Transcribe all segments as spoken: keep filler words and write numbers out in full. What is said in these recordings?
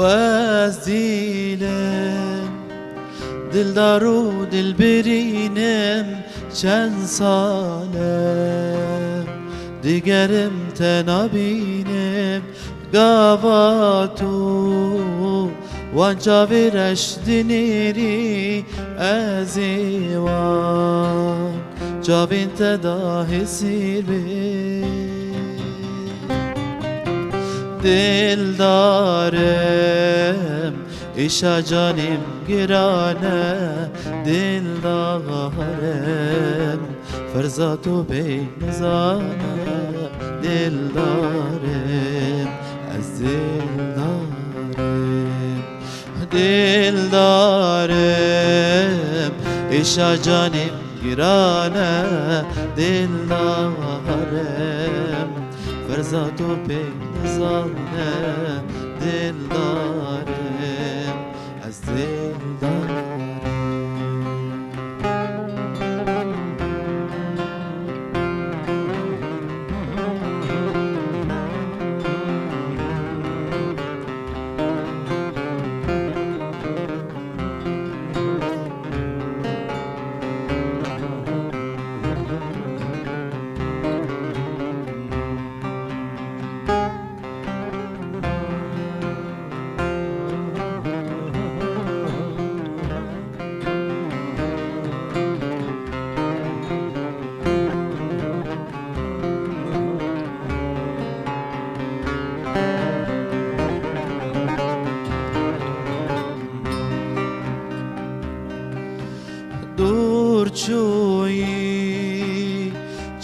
Ez dîlim, dildar û dilbirînim, çend sal e digerim te nabînim. Gava tu wan çavê reş dinêrî, ez ê wan çavên te da hêsî bê. Dildarim, îşa canîm giran e, dildarim, ferza tu pê nizane, dildarim, ez dildarim. Dildarim, îşa canîm giran e, dildarim, ferza tu pê nizane, dildarim, ez dildarim. Dûr çûyî,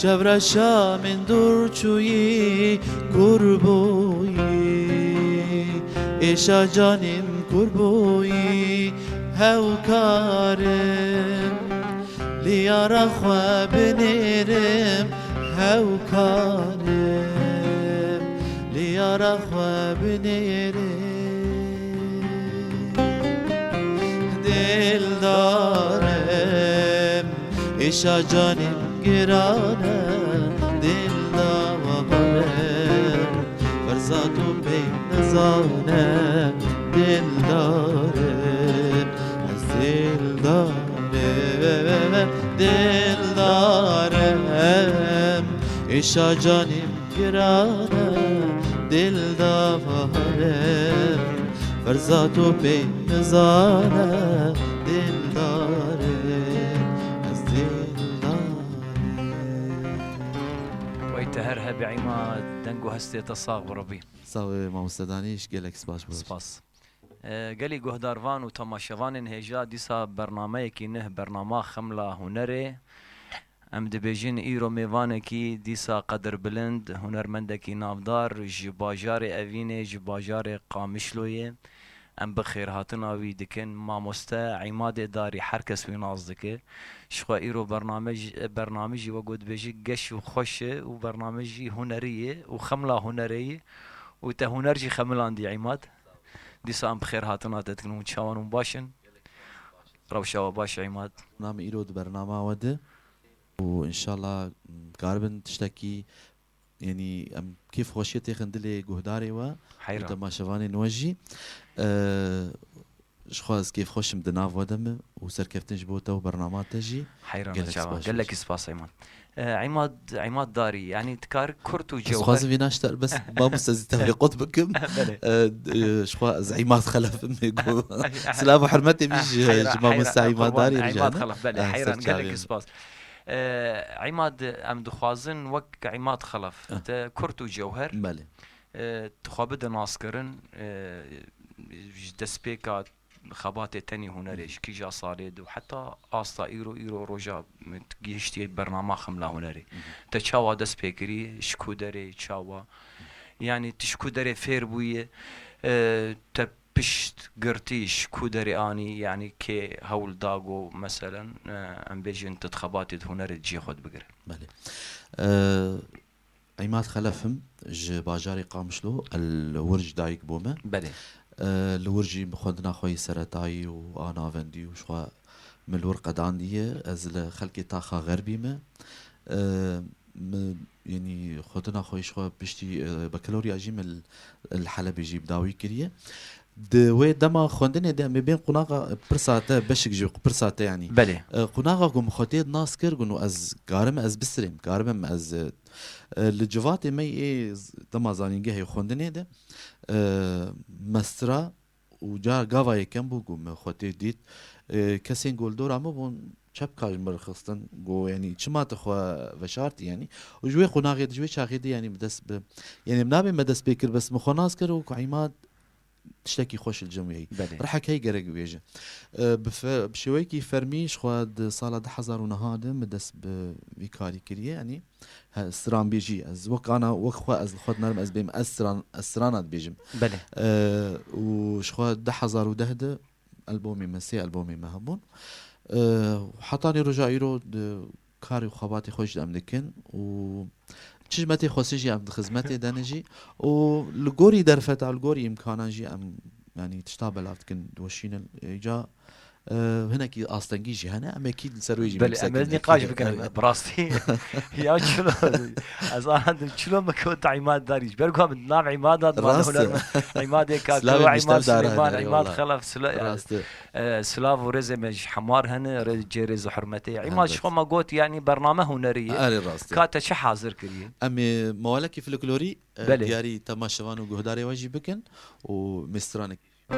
çevreşa min dûr çûyî, kûr bûyî, êşa canîm kûr bûyî, hewkarim, liyara xwe binêrim, hewkarim, liyara xwe binêrim. Dildarim, îşa canîm giran e, dildarim, ferza tu pê nizane, dildarim, ez dildarim, dildarim, îşa canîm giran e, dildarim, ferza tu pê nizane, dildarim, ez dildarim. Wey te her hebe Îmad, deng û hestê te sax bi Rebî. Sax be mamoste Danîş, gelek spas bo. Spas. E, gelî guhdarvan û temaşevanên hêja, dîsa bernameyekî neh, bernama Xemla Hunerê. Em dibêjin îro mêvanekî dîsa qedirbilind, hunermendekî navdar ji bajarê Evînê, ji bajarê Qamişloyê. Em bi xêrhatina wî dikin. Mamoste Îmadê Darî, her kes wî nas dike. Ji xwe îro bername jî, bernamî jî wek ku dibêjî geş û xweş e û bername jî hunerî ye û xemla hunerê ye û te huner jî xemilandî Îmad. Dîsa em bi xêrhatina te dikin, hûn çawan hûn baş in? Rewşa we baş, Îmad. Namê îro di bernama we de û înşallah karibin tiştekî, yanî em kêfxweşiyê têxin dilê guhdarê we û Heyran. temaşevanên we jî. Eee, ji xwe ez kêfxweş im di nav we de me û serkeftin ji bo te û bernama te jî. Heyran Gelek çawan. spas. Gelekî spas Îmad. Eee, Îmad, Îmad Darî, yanî dikar kurt û Ez cewher. dixwazim vîna ji te bes mamoste zî te vê qut bikim. Belê. Eee, d-, eee, ji xwe ez Îmad Xelef im ê ku. Silav û hurmetê min ji, Heyran, ji mamoste heyran, Îmad qurban, Darî Îmad jane. Xelef, belê, Ah, heyran, ser çavê gelekî min. spas. Eee, Îmad, em dixwazin wek Îmad Xelef, Ah. te kurt û cewher, Belê. eee, tu xwe bide naskirin, eee, ji destpêka xebatê tenî hunerê, Mhm. ji kîja salê de û heta asta îro, îro roja tu gihiştiye bernama Xemla Hunerê. Mhm. Te çawa dest pê kirî, ji ku derê, çawa? Yanî tu ji ku derê fêr bûye, eee, te piştgirtî ji ku derê anî, yanî kê hewl da ku, meselen, eee, em bêjin tu di xebatê di hunerê cihê xwe bigire? Belê. Eee, Îmad Xelef im, ji bajarê Qamişlo, li wir ji dayik bûme. Belê. Eee, li wir jî bi xwendina xwe yî seretayî û a navendî û ji xwe min li wir qedandiye. Ez li xelkê taxa Xerbî me. Eee, min, yanî xwendina xwe yî ji xwe piştî, eee, bakalorya jî min li, li Helebê jî bi dawî kiriye. Di wê dema xwendinê de em ê bên qunaxa pirsa te, beşik ji pirsa te, yanî. Belê. E, qunaxa ku min xwe tê nas kir, gun û ez karim ez bisirêm, karim em ez, e, e, li civatê me yê z-, dema zanîngehê xwendinê de, e, mestra û ca gava yekem bû ku min xwe tê dît, e, kesên ku li dora min bûn çepka ji min rixistin, got, yanî, çima tu xwe veşartî, yanî? Û ji wê qunaxê, ji wê çaxê de, yanî, min dest bi, yanî, min nabê me dest pê kir, bes min xwe nas kir û ku Îmad tiştekî xweş li cem wê heye. Belê. Rihek heye gerek bibêje. E, bi fe-, bi şêweyekî fermî ji xwe di sala du hezar û neh de min dest bi vî karî kiriye, yanî, he, stranbêjî, ez wek ana, wek xwe ez li xwe dinarim, ez bêm, ez stran, ez strana dibêjim. Belê. E, û ji xwe du hezar û deh de albomê me, sê albomê me hebûn. E, hetanî roja îro di kar û xebatê xwe jî em dikin û çi ji me tê xwestin jî em di xizmetê de ne jî û li gorî derfeta, li gorî îmkanan jî em, yanî, tişta belav dikin, diweşînin. Îca, e, hinekî astengî jî hene, em ê kî li ser wê jî Belê, em ê nîqaş bikin, bi rastî. Ya çilo, ez anandim, çilo me got Îmad Darî. Ji ber ku min nav Îmad da, Rast e. Huner Îmadê Kakiro, Silavê Îmad Miştel Dara Süleyman, hene, Îmad eyvallah. Xelef, Sula-, Rast e. E, silav û rêzê me ji hemar hene, rê-, cê rêz û hurmetê. Îmad ji Elbet. Xwe me got, yanî bername hunerî ye. Erê rast e. Ka te çi hazir kiriye? Em ê mawalekî folklorî, e, Belê. Diyarî temaşevan û guhdarê we jî bikin û mêstranekî jî.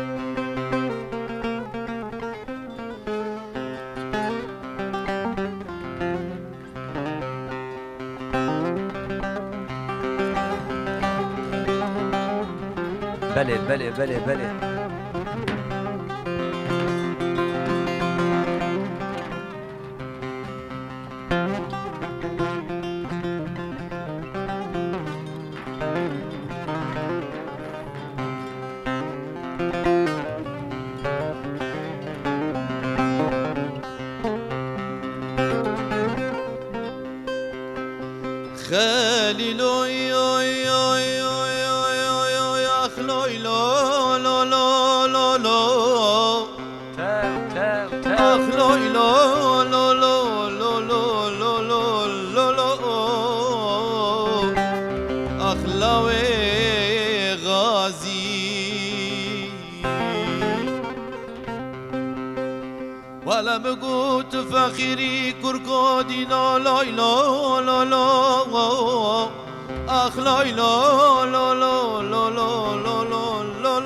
Belê, belê, belê, belê. Xelîloy, oy, oy, oy, oy, oy, ax, loy, lo, lo, lo, lo, lo. Tew, tew, tew. Ax, loy, lo, lo, lo. Ax, lawê Xazî. Wele min got feqîrî kurko dîna lay lo, lo, lo. Ax lay lo, lo,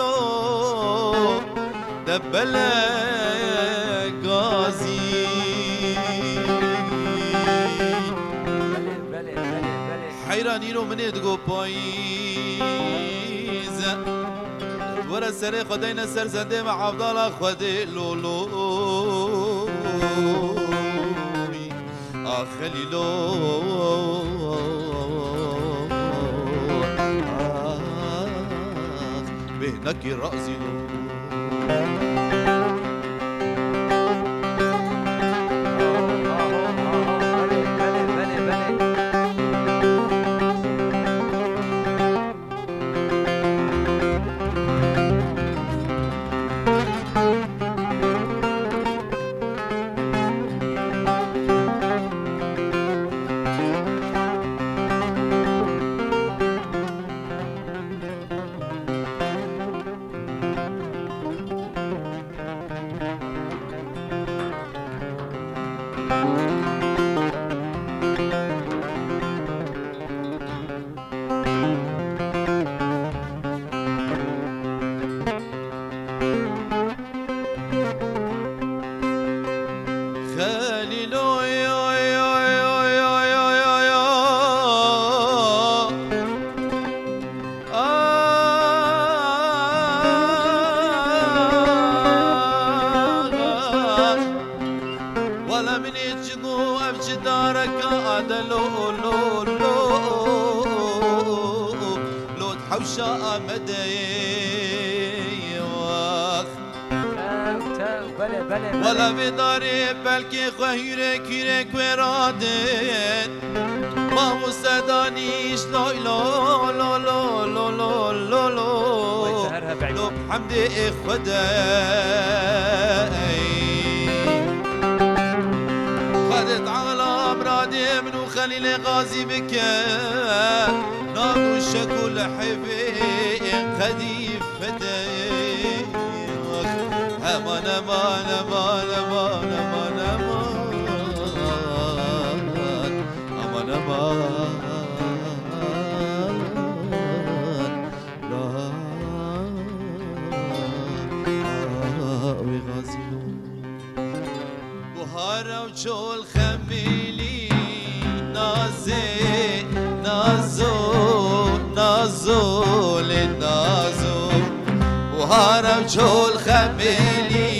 lo. De bele Gazî. Belê, belê, belê, belê. Heyran îro min ê digo payîz. Were serê xwe deyne ser zendê me Evdala Xwedê lolo. Ax Xelîlo, ax bêhnekî razî lo. Xelîlo, oy, oy, oy. Ax, wele min ê çi got, ev çi dareka ade lo, lo, lo, lo di hewşa Amedê ye, ax. Tew, tew, belê, belê, belê. Wele vê darê pelkê xwe hîrek hîrek wê radin. Mamoste Danîş lay lo, lo, lo. Vay, te her hebe Lo Îmad. Hemdê ê Xwedê. Xwedê Teala miradê min û Xelîlê Gazî bike. Nav û şek û lihêfê qedî fedê. Aman, aman, aman, aman, aman. Aman, aman. La, wê gazî bû. Buhara û çol xemilî, nazê, nazo, nazo, lê nazo. Buhara û çol xemilî,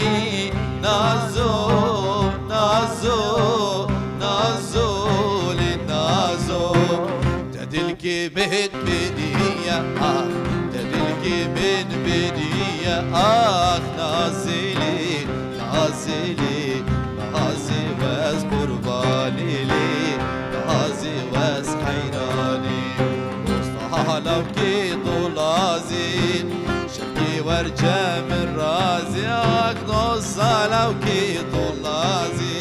nazo, nazo, nazo, lê nazo. Te dilkê min bêriye, ah, te dilkê min bêriye, ah, nazê lê, nazê lê, nazê wez qurbanê lê, nazê wez heyranê. Dosta halawkê dolazê, şevkê werce min razê, ah, dosta halawkê dolazê,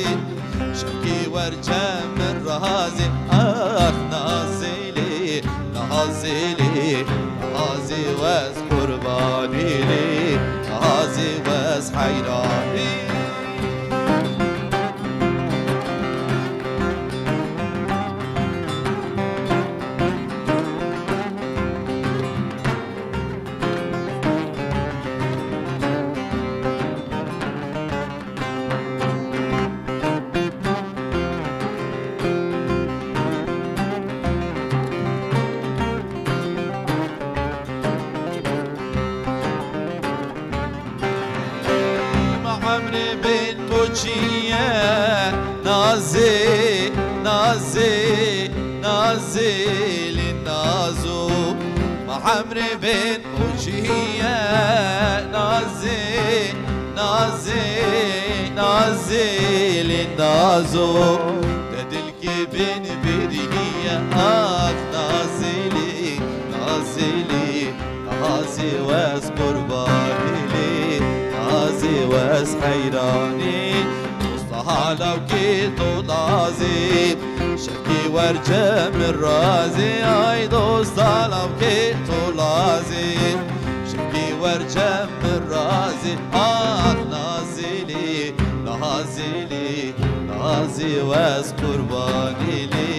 şevkê werce min razê, ah, nazê lê, nazê lê, nazê wez qurbanê lê, nazê wez heyranê. Ma emrê bên boçiye, nazê, nazê, nazê lê nazo. Ma emrê bên boçiye, nazê, nazê, nazê lê nazo. Te dilkê bên bêriye, ah, nazê lê, nazê lê, nazê wez qurbanê lê, nazê wez heyranê. Dosta halawkê dolazê, şevkê werce min razê, ay, dosta halawkê dolazê, şevkê werce min razê, ah, nazê lê, nazê lê, nazê wez qurbanê lê,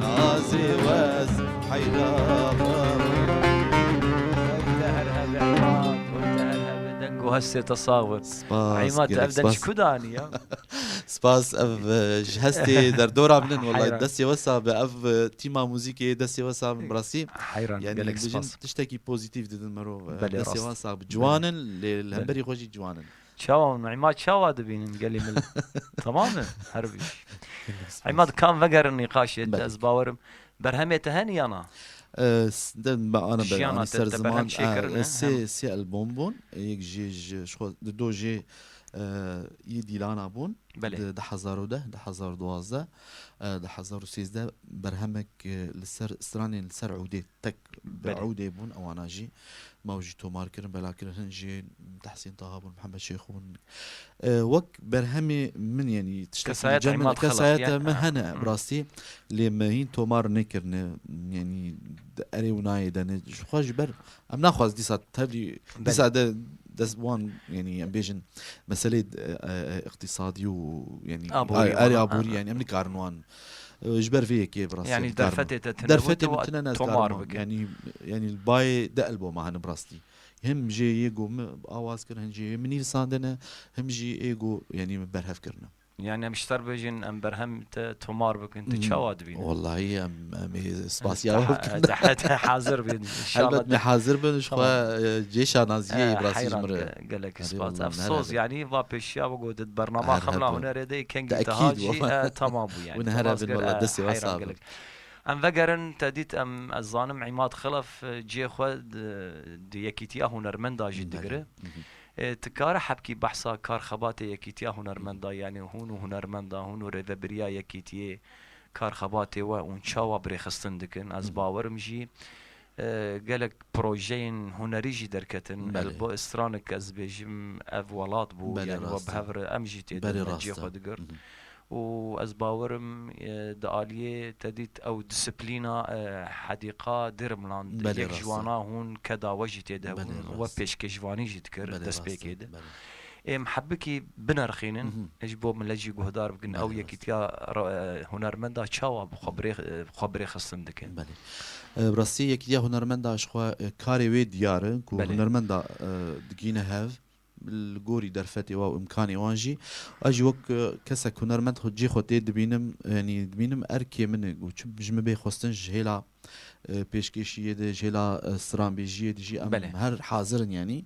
nazê wez heyranê. Wekte her hebe, Îmad, wekte her hebe. Deng û hestê te sax be. Spas, Îmad, gelek ev deng spas. Ji ku danî ya? Spas, ev, e, ji hestê derdora min in, wellahî. Heyran. Destê we sax be, ev, e, tîma muzîkê destê we sax bin, bi rastî. Heyran, yani, gelek bijin spas. Tiştekî pozîtîf didin mero, e, belê, destê rast. We sax be. Belê. Ciwan in, lê li hemberî xwe jî ciwan in. Çawa hûn, Îmad, çawa dibînin gelê min? Tamam e? Her biş. Gelek spas. Îmad, kam vegerin nîqaşê te, belê, ez bawerim. Berhemê te hene ya na? E, s-, de, me ana ber-, jiyana ana te, ser te ziman, berhem çêkirin, e, e, sê, hem sê albom bûn. E, yek jê ji, ji xwe, di do jê, e, yê Dîlana bûn. Belê. Di du hezar û deh, du hezar û duwazdeh, e, du hezar û sêzdeh berhemek, e, li ser stranên li ser ûdê tek bi, belê, ûdê bûn, ewana jî me jî tomar kirin, bela kirin, hin jî Tehsîn Taha bûn, Mihemed Şêxo bûn. E, wek berhemê min, yanî tiştekî kesayeta cem min, Îmad Xelef, kesayeta ya, min ha, hene, hı, bi rastî, lê me hîn tomar nekirine, yanî di erê û nayê de ne, ji xwe ji ber, em naxwaz dîsa tevlî, belê, dîsa de dest wan, yanî em bêjin, meselê, e, e, e, îqtîsadî û, yanî, aborî, ay-, erê wana, aborî, ha, ha, yanî em nikarin wan, e, ji ber vê yekê bi rastî, yanî, em nikarin. Derfetê te tune derfetê bû, min te tune ne, ez tomar karim wan, bikin. Yanî, yanî li bayê de alboma hene bi rastî. Him jê yê ku min awaz kir, him jê yê min nivîsandine, him jî ê ku, yanî, min berhev kirine. Yani em ji te re bêjin, em berhem te tomar bikin, tu, mhm, çawa dibînî? Wellahî em, em ê spasiya we bikin. Te, te, te hazir bîn. Helbet me hazir bin, ji xwe, tamam, e, cêşa naziyê, e, bi rastî ji heyran min re. Ge-, gelek spas. Erê, wellahî, efsoz, yani, va pêşiya we gotit, bernama Xemla Hunerê de kengî teha jî, e, tamam bû, yani. Win here bin, wella, destê we sax bin. Em vegerin, te dît, em, ez zanim, Îmad Xelef, e, cihê xwe di, di yekîtiya hunermenda jî digire. E, tu kare hebkî behsa kar xebatê yekîtiya hunermenda, yani hûn û hunermenda, hûn û rêvebiriya yekîtiyê kar xebatê we hûn çawa bi rêxistin dikin? Ez bawerim jî, e, gelek projeyên hunerî jî derketin. Belê. Li bo stranek ez bêjim ev welat bû, belê, yani we bi hev re em jî tê de cihê xwe digirt. Û ez bawerim, e, di aliyê te dît ew disiplîna, e, hedîqa Dêrimlan, belê, yek ji wana hûn keda we jî tê de hebûn, we pêşkêşvanî jî dikir, belê, destpêkê de. Belê. Ê mihebikî binerxînin, Mhm. ji bo millet jî guhdar bikin, Belê, ew rast. yekîtiya ra-, e, hunermenda çawa bi xwe birê-, e, bi xwe birêxistin dikin. Belê. E, bi rastî yekîtiya hunermenda ji xwe, e, karê wê diyar e ku Belê. hunermenda, e, digîne hev, li gorî derfetê wan û imkanê wan jî. Ez jî wek, e, kesek hunermend xwe cî xwe tê dibînim, yanî dibînim erkê min e ku çi ji min bê xwestin ji hêla e, pêşkêşiyê de, ji hêla, e, stranbêjiyê de jî em Belê. her hazir in, yanî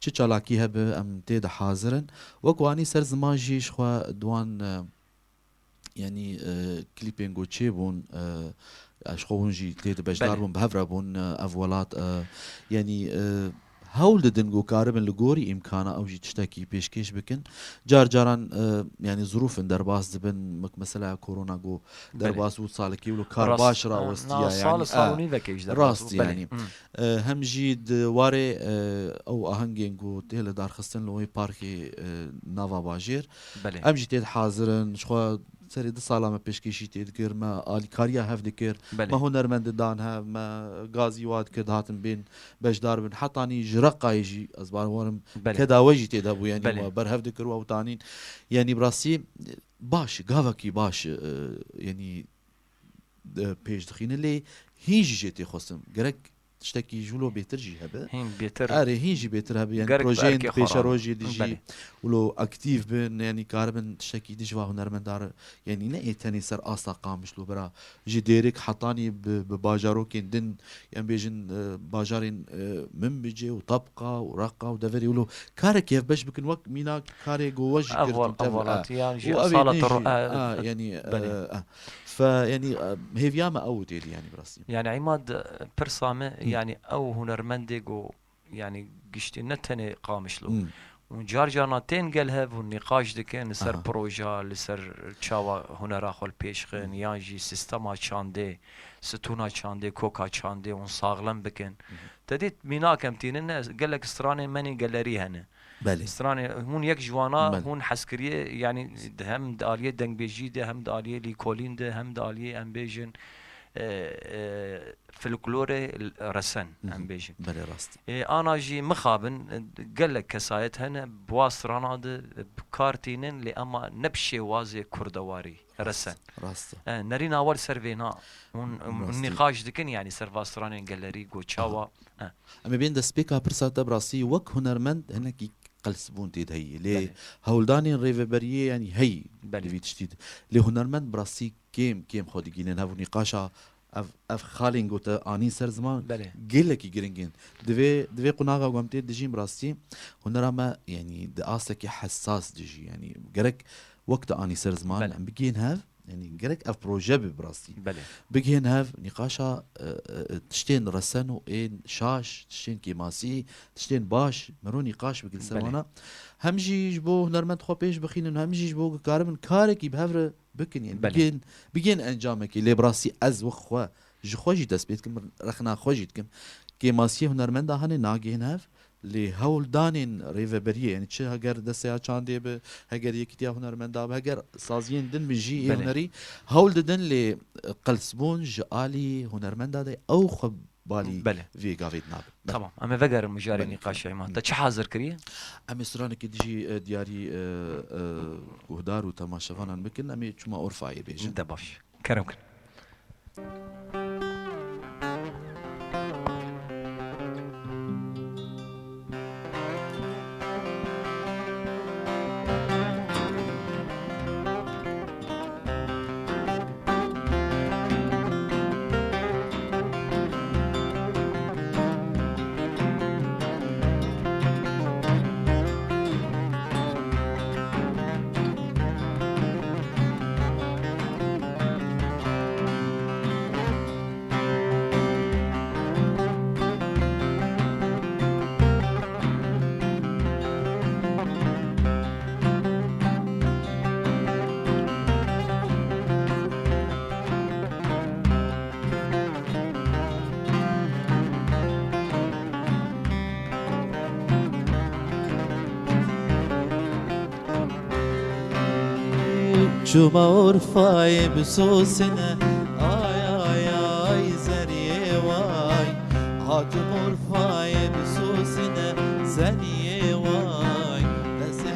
çi çalakî hebe em tê de hazir in. Wek wanî ser ziman jî ji xwe di wan, e, yanî, e, klîpên ku çêbûn, e, ji xwe hûn jî tê de beşdar Belê. bûn, bi hev re bûn, e, ev welat, e, yanî, e, hewl didin ku karibin li gorî îmkana ew jî tiştekî pêşkêş bikin. Car caran, e, yanî zirûfin derbas dibin, wek mesela korona ku Belê. derbas bû salekî wilo kar Rast. baş Ha, rawistiya, na, sal, yanî, sal û e, nîvekê ji derbas rast bû. Belê. yanî. Hmm. E, hem jî di warê, e, ew ahengên ku tê li darxistin li wê parkê, e, nava bajêr. Belê. Em jî tê de hazir in, ji xwe serê du sala me pêşkêşî tê dikir, me alîkariya hev dikir, Belê. me hunermend didan hev, me gazî wa dikir, dihatin bên beşdar bin. Hetanî ji Reqayê jî ez bawerim Belê. keda we jî tê de bû, yanî Belê. we berhev dikir û ew tanîn. Yanî bi rastî baş, gavekî baş, e, yanî, e, pêş dixîne, lê hîn jî jê tê xwestin. Gerek tiştekî ji wilo bêtir jî hebe. Hîn bêtir. Erê, hîn jî bêtir hebe. Yanî Gerek bi projeyên erkê xwe pêşerojê re. de jî Belê. wilo aktîf bin, yanî karibin tiştekî dî ji va hunermenda re, yanî ne ê tenê ser asta Qamişlo bira. Ji Dêrik hetanî bi, bi bajarokên din, em bêjin, e, bajarên, e, Minbicê û Tabqa û Reqa û deverê wilo karekî hevbeş bikin, wek mînak karê ku we jî Ev girtin wal-, tev, ev e. welatiyan jî Û ew ê esala din tero-, jî, e, e, e, yanî, Belê. e, e. Fe, yanî, e, hêviya me ew tê dî, yanî bi rastî. Yani Îmad, pirsa me, Hı. yani ew hunermendê ku, yani giştî ne tenê Qamişlo. Hı. Û car carna tên gel hev û nîqaş dikin li ser Aha. proja, li ser çawa hunera xwe li pêş xin, Hı. yan jî sîstema çandê, stûna çandê, koka çandê hûn saxlem bikin. Hı. Te dît mînak em tînin, gelek stranên me nê gelerî hene. Belê. Stranê hûn yek ji wana Belê. hûn hez kiriye, yanî hem di aliyê dengbêjî de, hem di aliyê lîkolîn de, hem di aliyê em bêjin, e, e, folklorê resen, Hı hı. em bêjin. Belê, rast. E, ana jî mixabin, e, gelek kesayet hene, bi wa strana de, e, bi kar tînin, lê ema ne bi şêwazê kurdewarî, resen. Rast. E, nerîna we li ser vêna, hûn, hûn Rastî. nîqaş dikin, yanî ser va stranên gelerî, goça Aha. wa. E. Em ê bên destpêka pirsa te bi rastî wek hunermend hinekî qelsbûn tê de heyî. Lê Belê. hewldanên rêveberiyê, yanî heyî Belê. di vî tiştî de. Lê hunermend bi rastî kêm, kêm xwe digînin hev û nîqaşa ev, ev xalên ku te anîn ser ziman Belê. gelekî giring in. Di vê, di vê qunaxa ku em tê dijîn bi rastî hunera me, yanî di astekî hesas dijî. Yanî gerek wek te anî ser ziman Belê. em bigihên hev, yanî gerek ev proje be bi rastî. Belê. Bigihên hev nîqaşa, e, e, tiştên resen û ên şaş, tiştên kêmasî, tiştên baş, mero nîqaş bikin ser Belê. wana. Hem jî ji bo hunermend xwe pêş bixînin, hem jî ji bo ku karibin karekî bi hev re bikin, yanî Belê. bigihên, bigihên encamekê. Lê bi rastî ez wek xwe, ji xwe jî dest pê dikim, rexna xwe jî dikim. Kêmasiyê hunermenda hene nagihên hev, lê hewldanên rêveberiyê, yanî çi heger desteya çandê bi, heger yekîtiya hunermenda bi, heger saziyên din bi jî ê Belê. hunerî hewl didin, lê qelsbûn ji alî hunermenda de ew xwe balî Belê. vê gavê dinabe. Belê. Tamam, em ê vegerin mijarê Belê. nîqaşê Îmad. Te çi hazir kiriye? Em ê stranekê dijî, e, diyarî, e, e, guhdar û temaşevanan bikin, em ê çûma Urfayê bêjin. De baş. Kerem kin. Çûma Urfayê bisûsine, ay, ay, ay, zeriyê way. Hatim Urfayê bisûsine, zeriyê way. Destê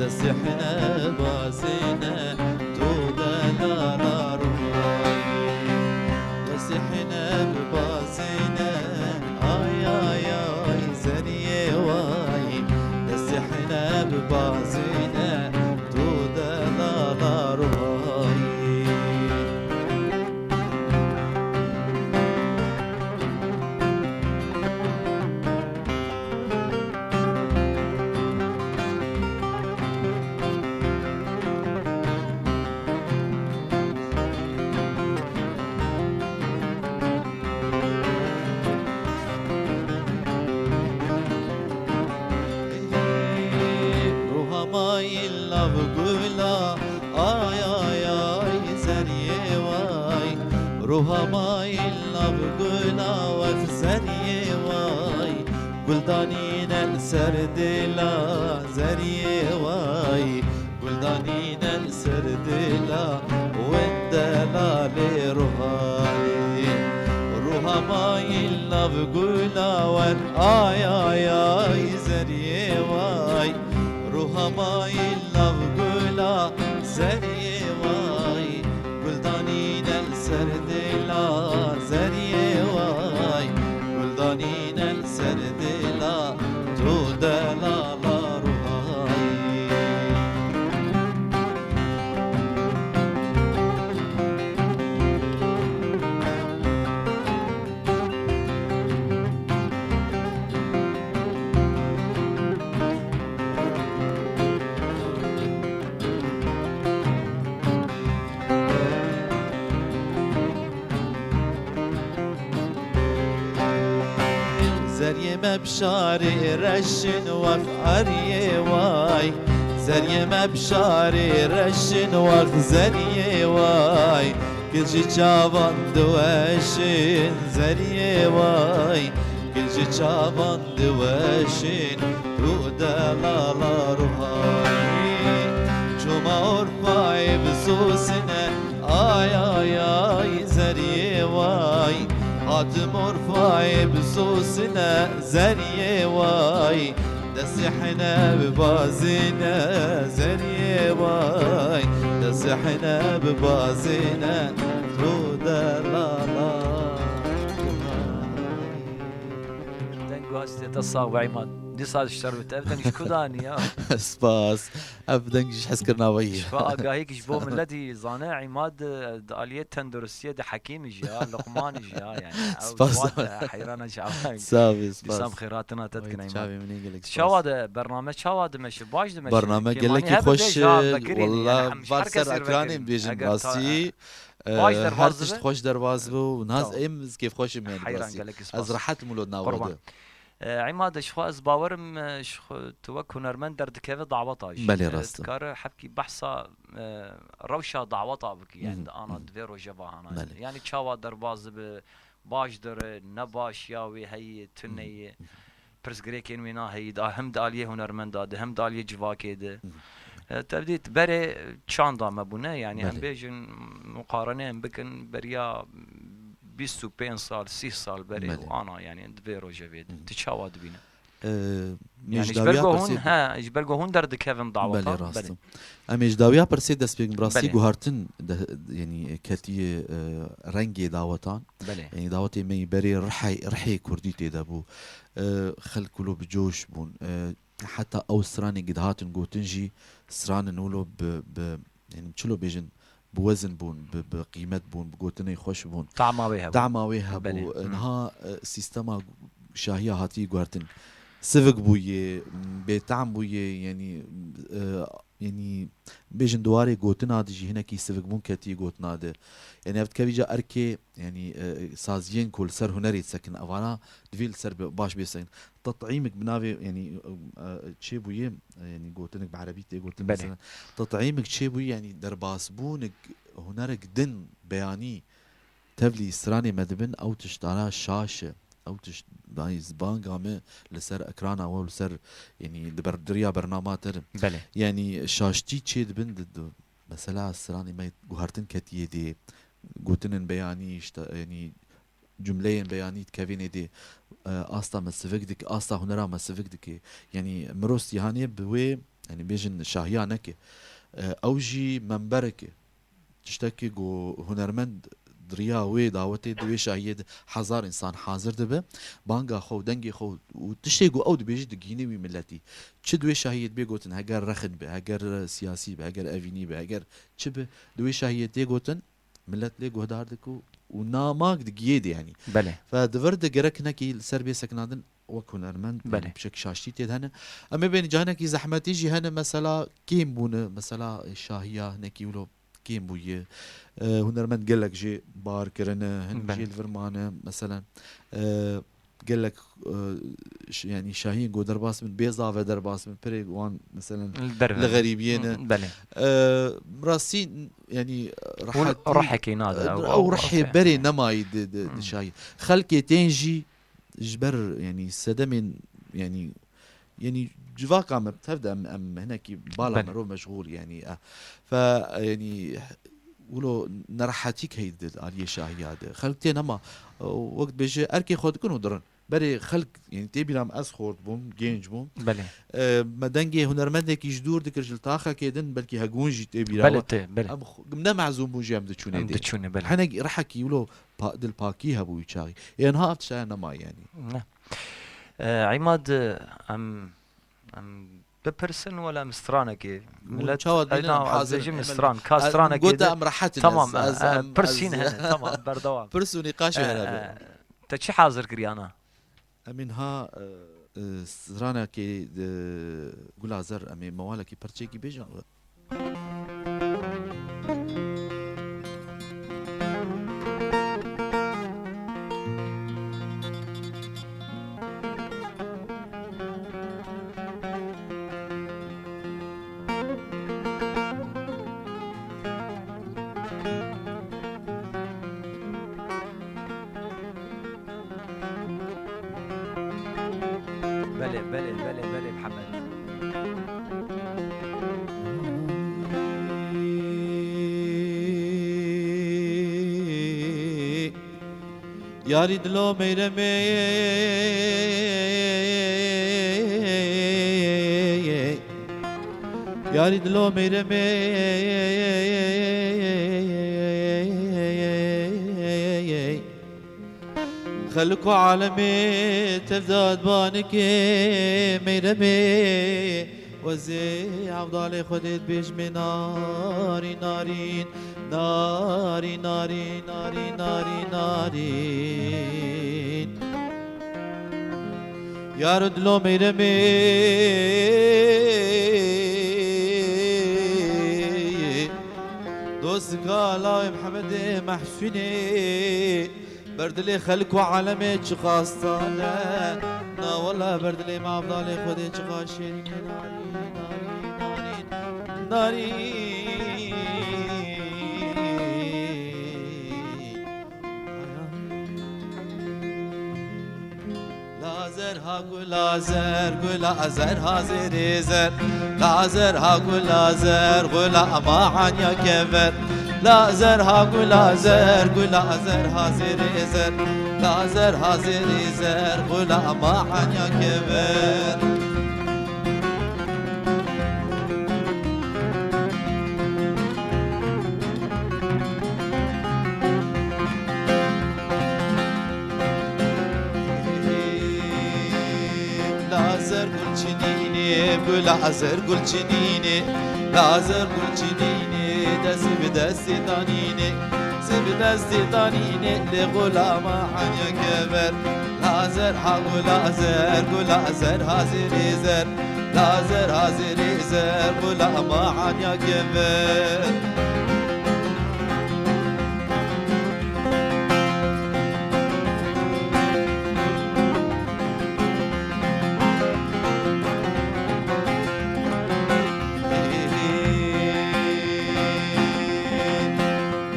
Sihne bazine, tu delala ruhayî. Sihne bazine, ay, ay, ay, zeriyê way. Sihne bazine, tu delala ruhayî. Ruha ma in lav gula, ay, ay, ay, zeriyê way. Ruha ma in lav gula, wef zeriyê way. Gul danîne li ser dêla, zeriyê way. Gul danîne li ser dêla, wên delalê ruhayî. Ruha ma in lav gula wen, ay, ay, ay, zeriyê way. Ruha ma in lav gula, zeriyê way. Gul danîne li ser dêla, zeriyê way. Gul danîne li ser dêla, tu delala ruhayî. Zeriyê me bi şarê reşin wef eriyê way. Zeriyê me bi şarê reşin wef zeriyê way. Gil ji çavan diweşin zeriyê way. Gil ji çavan diweşin tu delala ruhayî. Çoma Urfayê bisûsine, ay, ay, ay, zeriyê way. Hatim Urfayê bisûsine, zeriyê way. Destê hine bibazîne, zeriyê way. Destê hine bibazîne, tu delala. Deng guhastê te sax be, Îmad. Dîsa ji şer bite. Ev deng ji ku danî ya? Spas. Ev deng ji hezkirina we ye. Şifa agahî ji bo miletî zane, Îmad, e, di aliyê tenduristiyê de hekîmî jî ya, Luqmanî jî ya, yani. Ew Spas. Wan, e, heyrana ji ev. Sağ ol, spas. Dîsa bi xêratina te dikine, Îmad. Çavê min ê gelek spas. Çawa de, bername çawa dimeşe? Baş dimeşe? Bername gelekî hebe xweş, bêje, ha, e, vekirî, walla, yani, hem ji bar her ser kesê ekranê vekirî. Bêjin rastî. Eger ta-, e, baş derbaz dibe? Her tişt xweş derbaz dibe û naz Tamam. em zikê xweş im yani Heyran, rastî. Gelekî spas. Ez rehet im lo nava Qurban. de. E, Îmad, ji xwe ez bawerim, e, ji xwe tu wek hunermend derdikeve daweta jî. Belê, E, rast e. Dikare hepkî behsa, e, rewşa daweta bikî, yani Mhm, di ana mhm. di vê rojeva hana. Belê. Yani çawa derbaz dibe, baş dire, ne baş ya wê heye, tune Mhm, ye. mhm. Pirsgirêkên wîna heyî de, hem di aliyê hunermenda de, hem di aliyê civakê de. Mhm. E, tevdît berê çanda me bûne, yani em Belê. bêjin, muqarene em bikin, beriya bîst û pênc sal, sîh sal berê Belê. û ana, yani di vê rojevê de. Mhm. Tu çawa dibîne? E, Yani ji ber ku hûn, he, ji ber ku hûn derdikevin daweta. Belê, rast Belê. Em ê ji dawiya pirsê dest pê bikin. Bi rastî Belê. guhartin de, yani ketiye, e, rengê dawetan. Belê. Yani dawetê me yî berê rihê, rihê kurdî tê de bû. E, xelk wilo bi coş bûn. E, heta ew stranê ku dihatin gotin jî stranin wilo bi, bi, yani çilo bêjin, bi wezin bûn, bi, bi qîmet bûn, bi gotinê xweş bûn. Tama wê hebû. Tama wê hebû. Belê. E, Hı. niha, e, sîstema şahiya hatiye guhertin. Sivik bûye, bêtam bûye, yani, e, yani, bêjin di warê gotina de jî hinekî sivikbûn ketiye gotina de. Yani, ev dikevî ca erkê, yani, e, saziyên ku li ser hunerê disekin, evana divê li ser bi-, baş bê sekin. Tet'îmik bi navê, yani, e, çêbûye, yani, gotinik bi erebî tê gotin Belê. mesela. Tet'îmik çêbûye, yani, derbasbûnik hunerik din beyanî tevlî stranê me dibin, ew tiştana şaş e. Ew tişt, yani, zibanga me li ser ekrana we, li ser, yani, di ber-, diriya bernama te de. Belê. Yani, şaştî çê dibin di, di, mesela, stranê me guhertin ketiye dê, gotinên beyanî, işte, yani, cumleyên beyanî dikevînê dê, e, asta me sivik dik-, asta hunera me sivik dike. Yani, mirov sîhanê bi wê yanî bêjin şahiya neke. E, ew jî membereke. Tiştekî ku hunermend di riya wê dawetê di wê şahiyê de hezar însan hazir dibe, banga xwe û dengê xwe û tiştê ku ew dibêjî digihîne wî miletî. Çi di wê şahiyê de bê gotin, heger rexin be, heger siyasî be, heger evînî be, heger çi be, di wê şahiyê tê gotin, milet lê guhdar dike û, û namak digihê de yanî. Belê. Fe di vir de gerek hinekî li ser bê sekinandin wek hunermend, Belê. yanî pişek şaştî tê de hene. Em ê bênî cahnekî zehmetî jî hene, mesela kêm bûne, mesela şahiya hinekî wilo kêm bûye. E, hunermend gelek jê bar kirine, hin Belê. jê li vir mane, meselen, e, gelek, e, ş-, yanî şahiyên ku derbas bin, bê zave derbas bin, pirê wan, meselen, Li derve. li xerîbiyê ne. Hı, belê. E, rastî, yanî, Hûn rehetî, rihekê nade, e, ew, ew ew rihê rihê. berê nemayî di, di, di Hı. şahiyê. Xelkê tên jî ji ber, yanî, sedemên, yanî, yanî civaka me tev de em, em hinekî bala Belê. merov meşxûl, yanî, e, fe, yanî, wilo nerehetîk heyî di aliyê şahiya de. Xelk tê nema, e, wek dibêje erkê xwe dikin û dirin. Berê xelk, yanî tê bîra min ez xort bûm, genç bûm. Belê. E, me dengê hunermendekî ji dûr dikir ji li taxekê din, belkî hegûn jî tê bîra Belê we. tê, belê. Em xu-, ne mezûn bûn jî em diçûnê Em dê. diçûnê, belê. Hinek rihekî wilo pa-, dilpakî hebû wî çaxî. Ê niha ev tiştaya nema yanî. Ne. E, Îmad, em, em bipirsin wela em stranekê. Hûn Milet, çawa ay, dînin, na, em ez hazir dibêjim in, em, stran, ka ez, em stranekê gote de. em rehet in, Tamam, ez, ez, e, e, em, pirsîn ez, hene, tamam, berdevam. Pirs û nîqaşê E, hene e, be. Te çi hazir kiriyana? Em ê niha, e, e, stranekê, e, Gula Zer, em ê mewalekî perçekî bêjin. Belê, belê, belê, belê, Mihemed. Yarî dilo meyremê, yarî dilo meyremê. Xelk û alemê tev de dibanikê meyremê. Wezê evdalê Xwedê dibêjmê narîn, narîn, narîn, narîn, narîn, narîn, narîn. Yar û dilo meyremê. Dostika lawê Mihemedê Mehsûnê. Ber dilê xelk û alemê çi xastane. Na wele ber dilê me evdalê Xwedê çi xaşêrîne. Narîn, narîn, narîn, narîn. Lazer ha gula zer, gula zer ha zerê zer. Lazer ha gula zer, gula ma hanya kever. Lazer ha gula zer, gula zer ha zerê zer. Lazer ha zerê zer, gula ma hanya kever. Lazer gul çinînê, gula zer gul çinînê, lazer gul çinînê, destî bi destî danînê, si bi destî danînê, lê gula ma hanya kever. Lazer ha gula zer, gula zer ha zerê zer. Lazer ha zerê zer, gula ma hanya kever.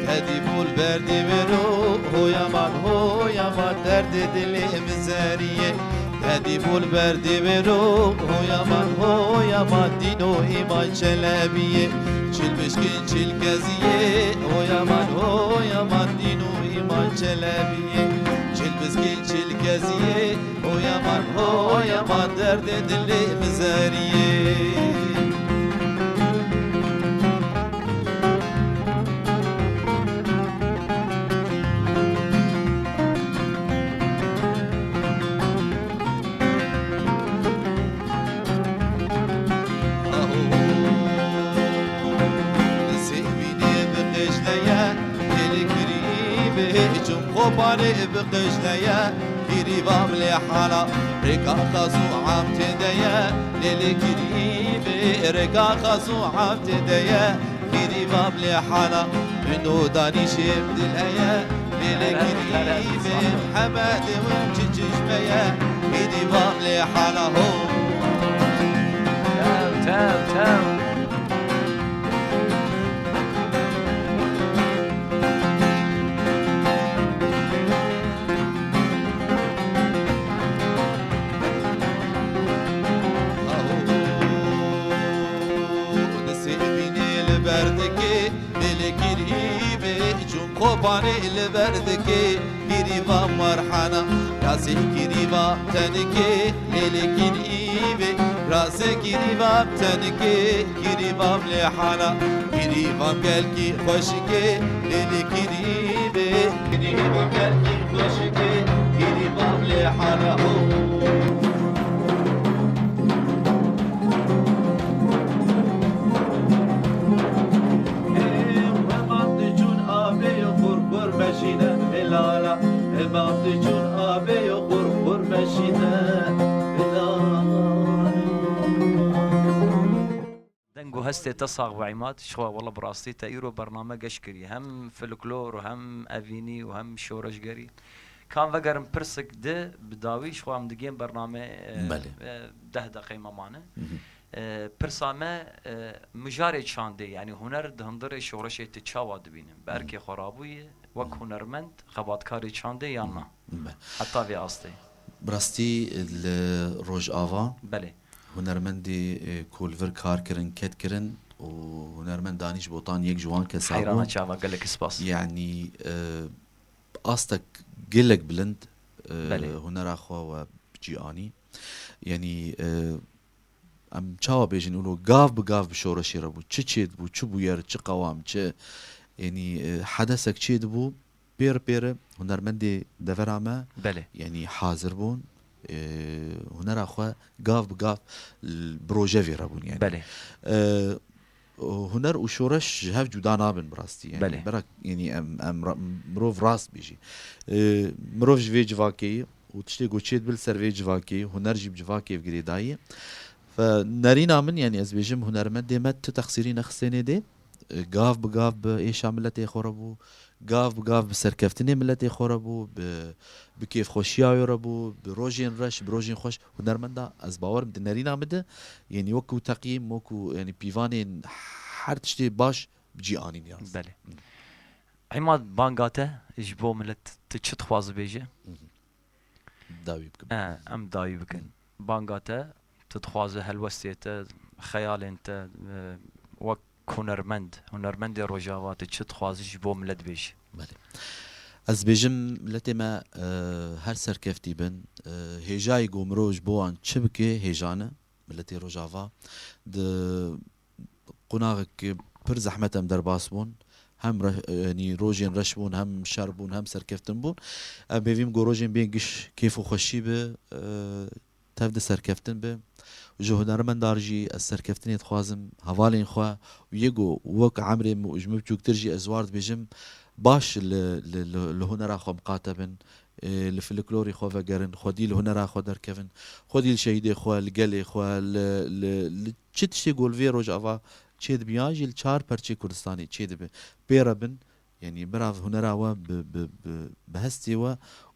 Tedî bûl berdî vero, hoya man, hoya man, derdê dilê min zeriyê. Tedî bûl berdî vero, hoya man, hoya man, dîno îman çelebiyê. Çil bişkîn çil keziyê, hoya man, hoya man, dîno îman çelebiyê. Çil bişkîn çil keziyê, hoya man, hoya man, derdê dilê min zeriyê. Çim Kobanê bi qij de ye, girîvam lê hala. Rêka xaz û am tê de ye, lê lê girîvê. Rêka xaz û am tê de ye, girîvam lê hala. Min û danîşê dil heye, lê lê girîvê. Hemedê win çi çişme ye, girîvam lê hala ho. Tev, tev, tev. Nisê bînê li ber dikê, lê lê girîvê. Çûm Kobanê li ber dikê, girîva merhana. Rasê girîva tenikê, lê lê girîvê. Rasê girîva tenikê, girîva lê hala. Girîva gelkî xweşikê, lê lê girîvê. Girîva gelkî xweşikê, girîva lê hala. Ho. Ê, heman diçûn abê yo qur qur meşîne, ê lala. Heman diçûn abê yo qur qur meşîne, ê lala. Deng û hestê te sax be Îmad. Ji xwe wele bi rastî te îro bername geş kiriye. Hem folklor, hem evînî û hem şoreşgerî. Ka em vegerin pirsik di bi dawî ji xwe em digên bername, e, Belê. e, deh deqeyê me mane. Hı hı. E, pirsa me, e, mijarê çandê, yanî huner di hundirê şoreşê tu çawa dibînin? Bi Hı hı. erkê xwe rabûye, wek Hı hı. hunermend, xebatkarê çandê yan na? Hı. Be. Heta vê astê. Bi rastî li Rojava Belê. hunermendê, e, ku li vir kar kirin, ket kirin û hunermend Danîş Botan yek ji wan kesa bû. Heyrana çava, gelek spas. Yanî, e, astek gelek bilind, e, Belê. hunera xwe we bi cî anî. Yanî, e, em çawa bêjin, wilo gav bi gav bi şoreşê re bû. Çi çêdibû, çi bûyer, çi qewam, çi, yanî, e, hedesek çêdibû, pêr pêr hunermendê devera me, Belê. yanî hazir bûn, e, hunera xwe gav bi gav l-, bi rojevê re bûn, yanî. Belê. E, huner û şoreş ji hev cuda nabin bi rastî, yanî. Belê. Bera, yanî em, em ra-, mirov rast bêjî. E, mirov ji vê civakê ye û tiştê ku çêdibe li ser vê civakê, huner jî bi civakê ve girêdayî. Fe nerîna min, yanî ez bêjim, hunermendê me tu texsîrî nexistênê dê. E, gav bi gav bi êşa miletê xwe re bû, gav bi gav bi serkeftinê miletê xwe re bû, bi, bi kêfxweşiya wê re bû, bi rojên reş, bi rojên xweş. Hunermenda, ez bawer im di nerîna min de, yanî wekû teqyîm, wekû, yanî pîvanên her tiştê baş bi cî anîn ya. Belê. Îmad, banga te ji bo milet, tu çi dixwaze bêje? Hı hı. Dawî bikim. E, em dawî bikin. Banga te, tu dixwaze helwestê te, xeyalên te, e, wek hunermend, hunermendê Rojava, tu çi dixwaze ji bo milet bêje? Belê. Ez bêjim, miletê me, e, her serkeftî bin. E, hêjayî ku mirov ji bo wan çi bike, hêjan e. Miletê Rojava di qonaxek pir zehmet em derbas bûn. Hem re-, yanî rojên reş bûn, hem şer bûn, hem serkeftin bûn. Em hêvîm ku rojên bên giş kêf û xweşî bi, e, tev de serkeftin bi. Ji hunermendar jî ez serkeftinê dixwazim, hevalên xwe û yê ku wek emrê min û ji min biçûktir jî ez war dibêjim, baş li, li, li, li hunera xwe miqate bin, e, li folklorê xwe vegerin, xwedî li hunera xwe derkevin, xwedî li şehîdê xwe, li gelê xwe, li, li, li çi tiştê ku li vê Rojava çêdibiya jî li çar perçê Kurdistanê çêdibe. Pê re bin, yanî bira hunera we bi, bi, bi, bi hestê we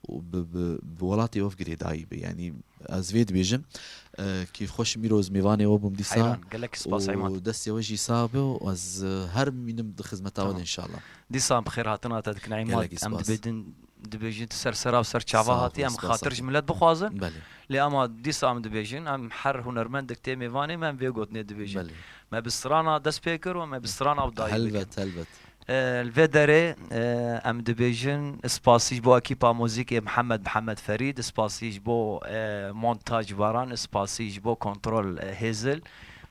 û bi, bi, bi welatê we girêdayî be. Yanî ez vê dibêjim, e, kêfxweş im îro ez mêvanê we bûm dîsa. Heyran, gelek spas, Heyman. Û destê we jî sax be û ez, e, her bimînim di xizmeta we de Tamam. înşallah. Dîsa em bi xêrhatina te dikin, Heyman. Gelekî Em spas. dibêjin, dibêjin tu ser sera û ser çava Sağ ol, hatî, em spas xatir ji olsun. millet bixwazin. Belê. Lê ama dîsa em dibêjin, em her hunermendek tê mêvanê me, em vê gotinê dibêjin. Belê. Me bi strana dest pê kir û me bi strana ew dayî bikin. Helbet, helbet. E, li vê derê, e, em dibêjin spasî ji bo ekîpa muzîkê Mihemed, Mihemed Ferîd, spasî ji bo, e, montaj Baran, spasî ji bo kontrol, e, Hêzil,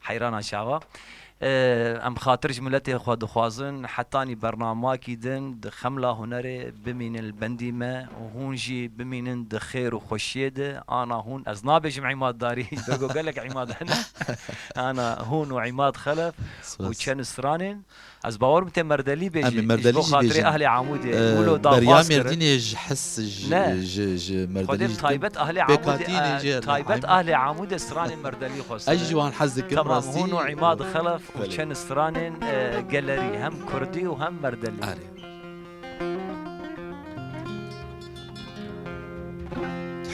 heyrana çava. E, em xatir ji miletê xwe dixwazin, hetanî bernamakî din di xemla hunerê bimînin li bendî me û hûn jî bimînin di xêr û xweşiyê de. Ana hûn, ez nabêjim Îmad Darî, ji ber ku gelek Îmad hene. Ana hûn û Îmad Xelef û Spas. çend stranên. Ez bawer bim tê merdelî bêjî. Em ê merdelî jî bêjîn. Ji bo xatirê ehlê Amûdê. E, wilo beriya daxwaz kirin. Mêrdînê ji hes ji, ne, ji merdelî jî dikim. Xwedê taybet ehlê Amûdê, pêkhatî nê, e, jê re taybet ehlê Amûdê. Ehlê Amûdê stranên merdelî xwestine. Ez jî wan hez dikim. Temam, rastî. Hûn û Îmad Xelef û, belê, çend stranên, e, gelerî, hem kurdî û hem merdelî. Erê.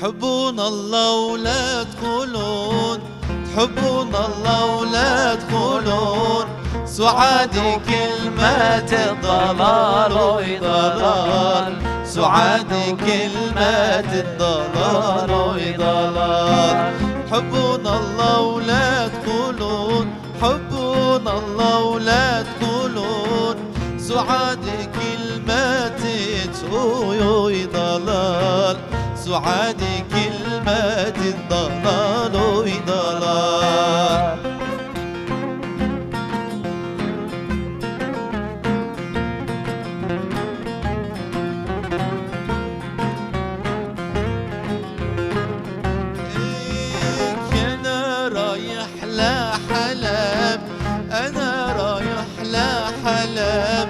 تحبون الله ولا تقولون، تحبون الله ولا تقولون، سعادي كلمة الضلال وضلال، سعادي كلمة الضلال وضلال. تحبون الله ولا تقولون، تحبون الله ولا تقولون، سعاد كلمة، أوي أوي ضلال، سعاد كلمة، ضلال أوي ضلال. أنا رايح لحلب، أنا رايح لحلب،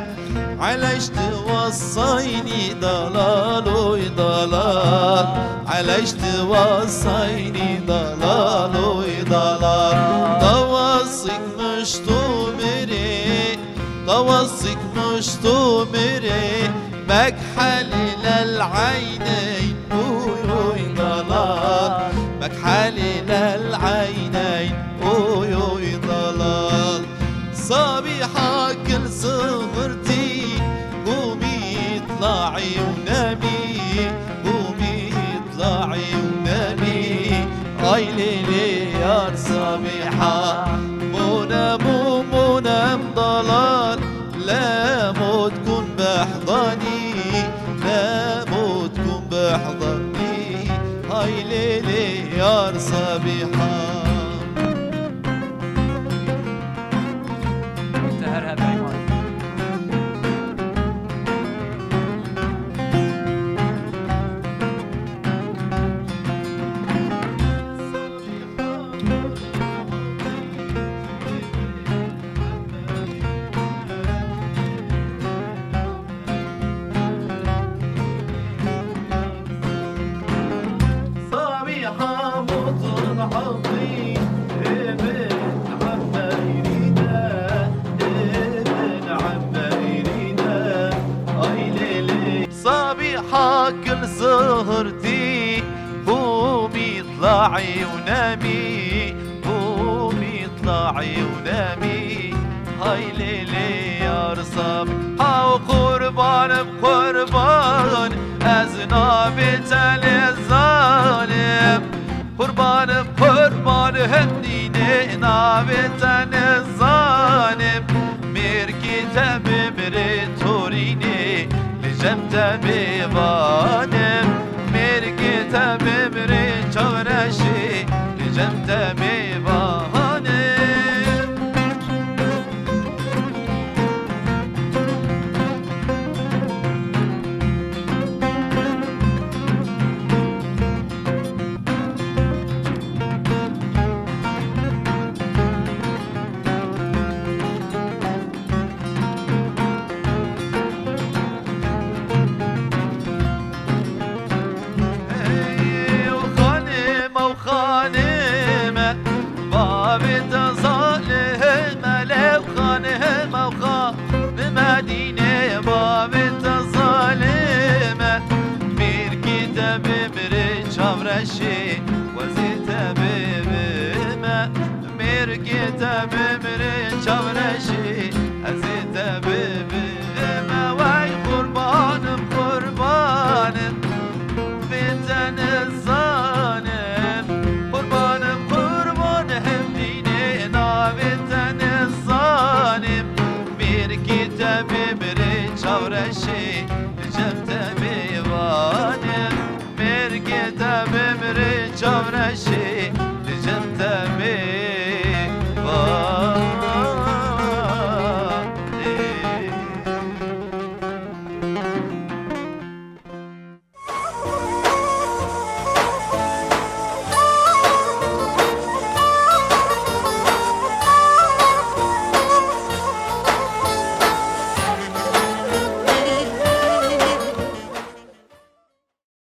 على ايش توصيني ضلال وضلال، على ايش توصيني ضلال وضلال. توصيك مش طومري، توصيك مش طومري، مكحلي للعينين، أوي أوي ضلال، مكحلي للعينين، أوي أوي ضلال. صبيحة كل صغرتي، قومي اطلعي ونامي، قومي اطلعي ونامي. آي ليلي يا صبيحة، مونم ومونم ضلال، لا موتكم بحضني، لا موتكم بحضني. هاي ليلي يا صبيحة. Te her hebe Îmad. صبيحة مطلعتي، ابن عمي يريده، ابن عمي يريده، آي ليلي. صبيحة كل سهرتي، قومي اطلعي ونامي، قومي اطلعي ونامي، هاي ليلي يا رصابي. هاو قربان بقربان، أزنابي تالي الظالم. قربان بقربان هنديني، نابي تالي الظالم. ميركي تبي مري توريني، لجم تبي بانم. ميركي تبي مري تورشي، لجم تبي بانم. Ey, û xanime, û xanime, bavê te zalime, lê û xanime, û xanime dîne, bavê te zalime, mîrkî te bimire çavreşê, wezê te bibime. Mêrgê te bimire çavreşî, ez ê te bibime. Wey qurbanim, qurbanim, bê te nizanim. Qurbanim, qurban hemdînê, navê te nizanim. Mêrgê te bimire çavreşî,